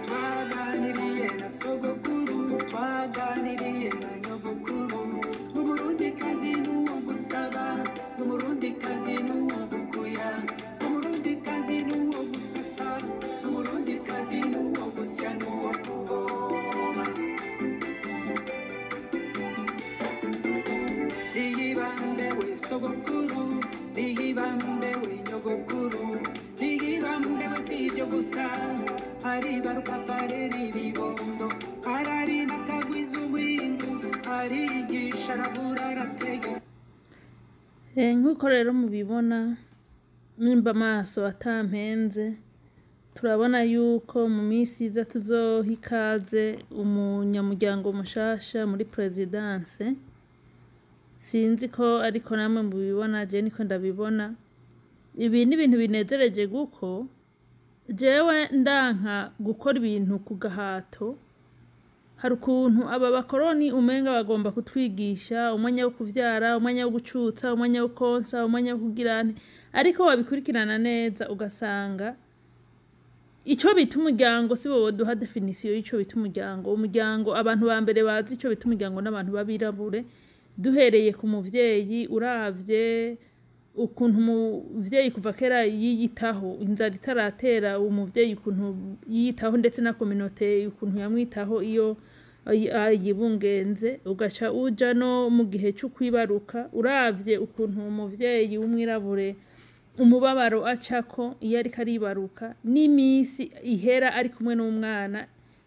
Twaganiriye na sogokuru, twaganiriye na nyogokuru. Umurundikazi n'uwo gusaba, umurundikazi n'uwo gukuya, umurundikazi n'uwo gusasa, umurundikazi n'uwo gusya n'uwo kuvoma. Niyibambewe sogokuru, niyibambewe nyogokuru, niyibambewe si ibyo gusa, aribaruka akarera ibibondo, ararima akagwiza umwimbu, arigisha, aravura, arategeka. Nk'uko rero mubibona, nimba amaso atampenze, turabona yuko mu minsi iza tuzoha ikaze umunyamuryango mushasha muri présidence. Sinzi ko ariko namwe mubibona, je niko ndabibona. Ibi ni ibintu binezereje kuko jewe ndanka gukora ibintu ku gahato. Hari ukuntu aba bakoroni umenga bagomba kutwigisha umwanya wo kuvyara, umwanya wo gucutsa, umwanya wo konsa, umwanya wo kugira nte, ariko wabikurikirana neza ugasanga ico bita umuryango si bo boduha définition y'ico bita umuryango. Umuryango, abantu ba mbere bazi ico bita umuryango n'abantu b'abirabure, duhereye ku muvyeyi. Uravye ukuntu umuvyeyi kuva kera yiyitaho, inzara itaratera, umuvyeyi ukuntu yiyitaho, ndetse na communauté ukuntu yamwitaho iyo yibungenze, ugaca uja no mu gihe co kwibaruka, uravye ukuntu umuvyeyi w'umwirabure umubabaro acako iyo ariko aribaruka n'imisi ihera ari kumwe n'umwana.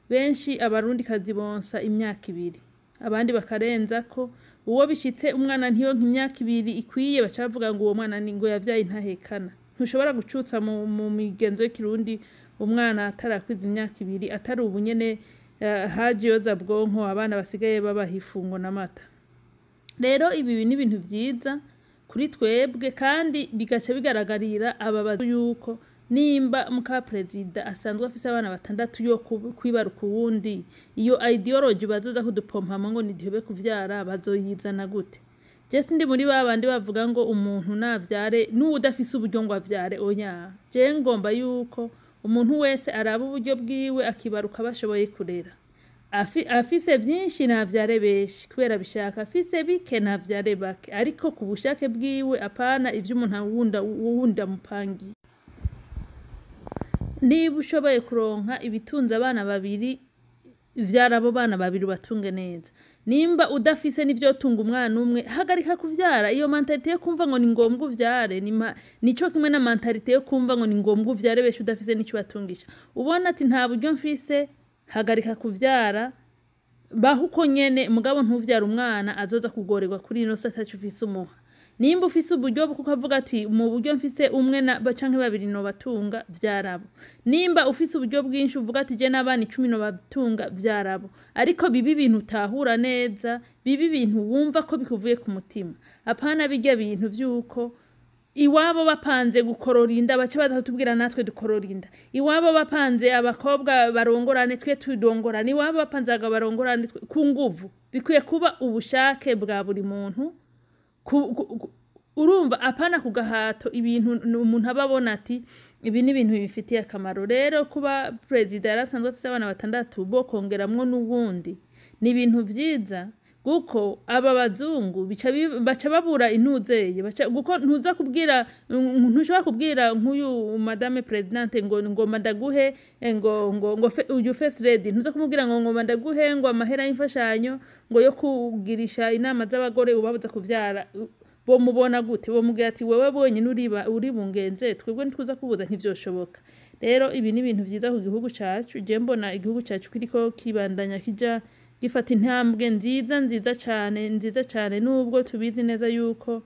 Benshi abarundikazi bonsa imyaka 2, abandi bakarenzako. Uwo bishitse umwana ntiyonke imyaka 2 ikwiye, baca bavuga ngo uwo mwana ni ngo yavyaye intahekana. Ntushobora gucutsa mu migenzo y'ikirundi umwana atarakwiza imyaka 2, atari ubu nyene haje yoza bwonko, abana basigaye babaha ifungo n'amata. Rero ibi ni ibintu vyiza kuri twebwe, kandi bigaca bigaragarira aba bazu yuko nimba muka perezida asanzwe afise abana batandatu yo kwibaruka uwundi, iyo idéologie bazoza kudupompamwo ngo niduhebe kuvyara bazoyizana gute? Je sindi muri babandi bavuga ngo umuntu navyare n'uwudafise uburyo ngo avyare, oya. Je ngomba yuko umuntu wese araba uburyo bwiwe akibaruka bashoboye kurera. Afise vyinshi navyare benshi kubera abishaka, afise bike navyare bake, ariko ku bushake bwiwe, apana ivyo umuntu wundi amupangiye. Niba ushoboye kuronka ibitunze abana babiri, vyara abo bana babiri ubatunge neza. Nimba udafise n'ivyotunga umwana umwe, hagarika kuvyara. Iyo mentalité yo kumva ngo ni ngombwa uvyare nico kimwe na mentalité yo kumva ngo ni ngombwa uvyare benshi udafise n'ico ubatungisha. Ubona ati nta buryo mfise, hagarika kuvyara, baho uko nyene, mugabo ntuvyare umwana azoza kugorerwa kuri ino si ataco ufise umuha. Nimba ufise uburyo bwo kuvuga ati mu buryo mfise umwe na canke babiri nobatunga, vyarabo. Nimba ufise uburyo bwinshi uvuga ati je n'abana 10 nobatunga, vyarabo. Ariko bibe ibintu utahura neza, bibe ibintu wumva ko bikuvuye ku mutima, apana birya bintu vy'uko iwabo bapanze gukorora inda baca baza kutubwira natwe dukorora inda, iwabo bapanze abakobwa barongorane twe tudongorane, iwabo bapanze abagabo barongorane ku nguvu. Bikwiye kuba ubushake bwa buri muntu, urumva, apana ku gahato, ibintu umuntu aba abona ati ibi ni ibintu bibifitiye akamaro. Rero kuba perezida yarasanzwe afise abana batandatu bo kongeramwo n'uwundi ni ibintu vyiza, kuko aba bazungu baca babura intuzeye baca, kuko ntuza kubwira, ntushobora kubwira nk'uyu madame présidente ngo ngomba ndaguhe ngo uyu first lady, ntuza kumubwira ngo ngomba ndaguhe ngo amahera y'imfashanyo ngo yo kugirisha inama z'abagore ubabuza kuvyara. Bomubona gute? Bomubwira ati wewe bonyine uriba uribungenze, twebwe ntituza kubuza, ntivyoshoboka. Rero ibi ni ibintu vyiza ku gihugu cacu. Je mbona igihugu cacu kiriko kibandanya kija gifata intambwe nziza, nziza cane, nziza cane, nubwo tubizi neza yuko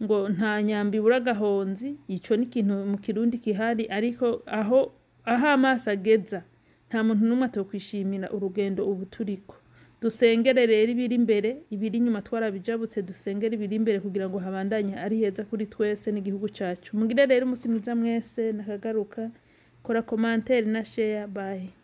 ngo nta nyambi ibura agahonzi. Ico ni ikintu mu kirundi kihari, ariko aho amaso ageza nta muntu n'umwe atokwishimira urugendo ubu turiko. Dusengere rero ibiri imbere, ibiri inyuma twarabijabutse, dusengere ibiri imbere kugira ngo habandanye ari heza kuri twese n'igihugu cacu. Mugire rero umusi mwiza mwese, nakagaruka. Kora commentaire na share. Bye.